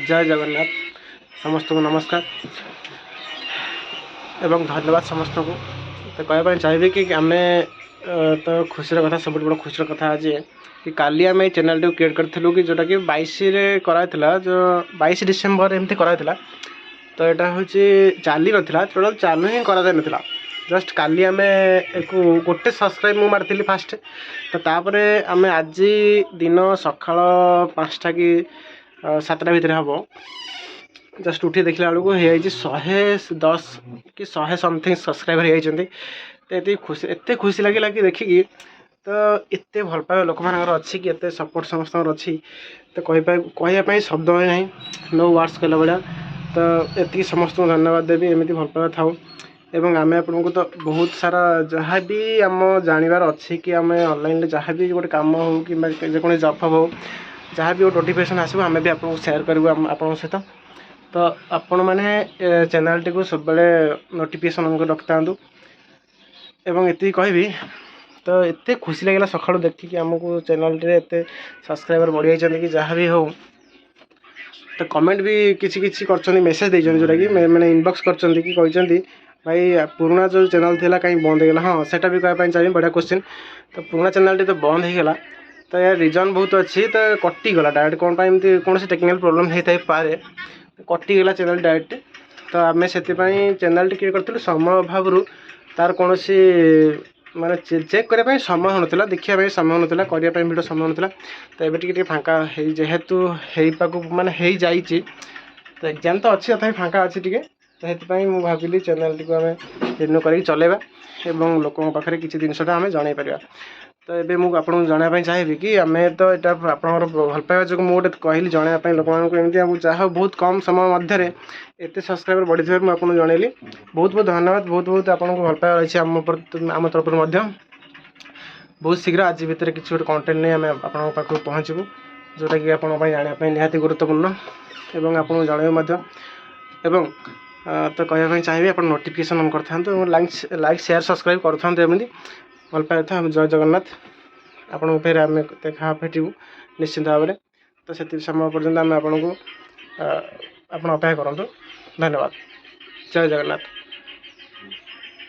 ଜୟ ଜଗନ୍ନାଥ। ସମସ୍ତଙ୍କୁ ନମସ୍କାର ଏବଂ ଧନ୍ୟବାଦ ସମସ୍ତଙ୍କୁ। ତ କହିବା ପାଇଁ ଚାହିଁବି କି ଆମେ ତ ଖୁସିର କଥା, ସବୁଠୁ ବଡ଼ ଖୁସିର କଥା ଆଜି କି କାଲି ଆମେ ଏଇ ଚ୍ୟାନେଲ୍ଟିକୁ କ୍ରିଏଟ୍ କରିଥିଲୁ କି ଯେଉଁଟାକି 22ରେ କରାହେଇଥିଲା, ଯେଉଁ 22 ଡିସେମ୍ବର ଏମିତି କରାହେଇଥିଲା। ତ ଏଇଟା ହେଉଛି ଚାଲି ନଥିଲା, ଟୋଟାଲ୍ ଚାଲୁ ହିଁ କରାଯାଇନଥିଲା। ଜଷ୍ଟ କାଲି ଆମେ ଏକୁ ଗୋଟେ ସବସ୍କ୍ରାଇବ୍ ମୁଁ ମାରିଥିଲି ଫାଷ୍ଟ। ତ ତାପରେ ଆମେ ଆଜି ଦିନ ସକାଳ 5ଟା କି 7ଟା ଭିତରେ ହେବ, ଜଷ୍ଟ ଉଠି ଦେଖିଲା ବେଳକୁ ହେଇଯାଇଛି 110 କି 100 ସମଥିଙ୍ଗ ସବସ୍କ୍ରାଇବର୍ ହେଇଯାଇଛନ୍ତି। ତ ଏତିକି ଖୁସି, ଏତେ ଖୁସି ଲାଗିଲା କି ଦେଖିକି। ତ ଏତେ ଭଲ ପାଇବା ଲୋକମାନଙ୍କର ଅଛି କି ଏତେ ସପୋର୍ଟ ସମସ୍ତଙ୍କର ଅଛି, ତ କହିବା ପାଇଁ ଶବ୍ଦ ହିଁ ନାହିଁ, ନୋ ୱାର୍ଡ଼ସ୍ କହିଲା ଭଳିଆ। ତ ଏତିକି ସମସ୍ତଙ୍କୁ ଧନ୍ୟବାଦ ଦେବି, ଏମିତି ଭଲ ପାଇବା ଥାଉ। ଏବଂ ଆମେ ଆପଣଙ୍କୁ ତ ବହୁତ ସାରା ଯାହା ବି ଆମ ଜାଣିବାର ଅଛି କି ଆମେ ଅନଲାଇନ୍ରେ ଯାହା ବି ଗୋଟେ କାମ ହେଉ କିମ୍ବା ଯେକୌଣସି ଜବ୍ ଫବ୍ ହେଉ, ଯାହା ବି ଗୋଟେ ନୋଟିଫିକେସନ୍ ଆସିବ, ଆମେ ବି ଆପଣଙ୍କୁ ସେୟାର କରିବୁ ଆପଣଙ୍କ ସହିତ। ତ ଆପଣମାନେ ଚ୍ୟାନେଲ୍ଟିକୁ ସବୁବେଳେ ନୋଟିଫିକେସନ୍ ଅନ୍ କରି ରଖିଥାନ୍ତୁ। ଏବଂ ଏତିକି କହିବି, ତ ଏତେ ଖୁସି ଲାଗିଲା ସକାଳୁ ଦେଖିକି ଆମକୁ ଚ୍ୟାନେଲ୍ଟିରେ ଏତେ ସବସ୍କ୍ରାଇବର୍ ବଢ଼ିଯାଇଛନ୍ତି କି ଯାହା ବି ହେଉ। ତ କମେଣ୍ଟ ବି କିଛି କିଛି କରିଛନ୍ତି, ମେସେଜ୍ ଦେଇଛନ୍ତି, ଯେଉଁଟାକି ମାନେ ଇନବକ୍ସ କରିଛନ୍ତି କି କହିଛନ୍ତି, "ଭାଇ, ପୁରୁଣା ଯେଉଁ ଚ୍ୟାନେଲ୍ ଥିଲା କାହିଁ ବନ୍ଦ ହେଇଗଲା?" ହଁ, ସେଇଟା ବି କହିବା ପାଇଁ ଚାହିଁବି, ବଢ଼ିଆ କୋଶ୍ଚିନ୍। ତ ପୁରୁଣା ଚ୍ୟାନେଲ୍ଟି ତ ବନ୍ଦ ହେଇଗଲା, ତ ଏହାର ରିଜନ୍ ବହୁତ ଅଛି। ତ କଟିଗଲା ଡାଇରେକ୍ଟ କ'ଣ ପାଇଁ, ଏମିତି କୌଣସି ଟେକ୍ନିକାଲ୍ ପ୍ରୋବ୍ଲେମ୍ ହେଇଥାଇପାରେ, କଟିଗଲା ଚ୍ୟାନେଲ୍ ଡାଇରେକ୍ଟ। ତ ଆମେ ସେଥିପାଇଁ ଚ୍ୟାନେଲ୍ଟି କ୍ରିଏଟ୍ କରିଥିଲୁ, ସମୟ ଅଭାବରୁ ତାର କୌଣସି ମାନେ ଚେକ୍ କରିବା ପାଇଁ ସମୟ ହେଉନଥିଲା, ଦେଖିବା ପାଇଁ ସମୟ ହେଉନଥିଲା, କରିବା ପାଇଁ ଭିଡ଼ିଓ ସମୟ ହେଉନଥିଲା। ତ ଏବେ ଟିକେ ଟିକେ ଫାଙ୍କା ହେଇ ଯେହେତୁ ହେଇପାକୁ ମାନେ ହେଇଯାଇଛି, ତ ଏକ୍ଜାମ୍ ତ ଅଛି, ତଥାପି ଫାଙ୍କା ଅଛି ଟିକେ। ତ ସେଥିପାଇଁ ମୁଁ ଭାବିଲି ଚ୍ୟାନେଲ୍ଟିକୁ ଆମେ ରିନ୍ୟୁ କରିକି ଚଲେଇବା ଏବଂ ଲୋକଙ୍କ ପାଖରେ କିଛି ଜିନିଷଟା ଆମେ ଜଣାଇ ପାରିବା। ତ ଏବେ ମୁଁ ଆପଣଙ୍କୁ ଜଣାଇବା ପାଇଁ ଚାହିଁବି କି ଆମେ ତ ଏଇଟା ଆପଣଙ୍କର ଭଲ ପାଇବା ଯୋଗୁଁ ମୁଁ ଗୋଟେ କହିଲି ଜଣାଇବା ପାଇଁ ଲୋକମାନଙ୍କୁ ଏମିତି। ଆଉ ଯାହା ହଉ, ବହୁତ କମ୍ ସମୟ ମଧ୍ୟରେ ଏତେ ସବସ୍କ୍ରାଇବର୍ ବଢ଼ିଥିବାରୁ ମୁଁ ଆପଣଙ୍କୁ ଜଣାଇଲି। ବହୁତ ବହୁତ ଧନ୍ୟବାଦ, ବହୁତ ବହୁତ ଆପଣଙ୍କୁ ଭଲ ପାଇବା ରହିଛି ଆମ ଆମ ତରଫରୁ ମଧ୍ୟ। ବହୁତ ଶୀଘ୍ର ଆଜି ଭିତରେ କିଛି ଗୋଟେ କଣ୍ଟେଣ୍ଟ ନେଇ ଆମେ ଆପଣଙ୍କ ପାଖକୁ ପହଞ୍ଚିବୁ, ଯେଉଁଟାକି ଆପଣଙ୍କ ପାଇଁ ଜାଣିବା ପାଇଁ ନିହାତି ଗୁରୁତ୍ୱପୂର୍ଣ୍ଣ ଏବଂ ଆପଣଙ୍କୁ ଜଣାଇବୁ ମଧ୍ୟ। ଏବଂ ତ କହିବା ପାଇଁ ଚାହିଁବି, ଆପଣ ନୋଟିଫିକେସନ୍ ଅନ୍ କରିଥାନ୍ତୁ ଏବଂ ଲାଇକ୍ ଲାଇକ୍ ସେୟାର, ସବସ୍କ୍ରାଇବ୍ କରୁଥାନ୍ତୁ। ଏମିତି ଭଲ ପାଇଥାଉ। ଜୟ ଜଗନ୍ନାଥ। ଆପଣଙ୍କୁ ଫେର ଆମେ ଦେଖା ଭେଟିବୁ ନିଶ୍ଚିନ୍ତ ଭାବରେ। ତ ସେତିକି ସମୟ ପର୍ଯ୍ୟନ୍ତ ଆମେ ଆପଣଙ୍କୁ ଆପଣ ଅପେକ୍ଷା କରନ୍ତୁ। ଧନ୍ୟବାଦ, ଜୟ ଜଗନ୍ନାଥ।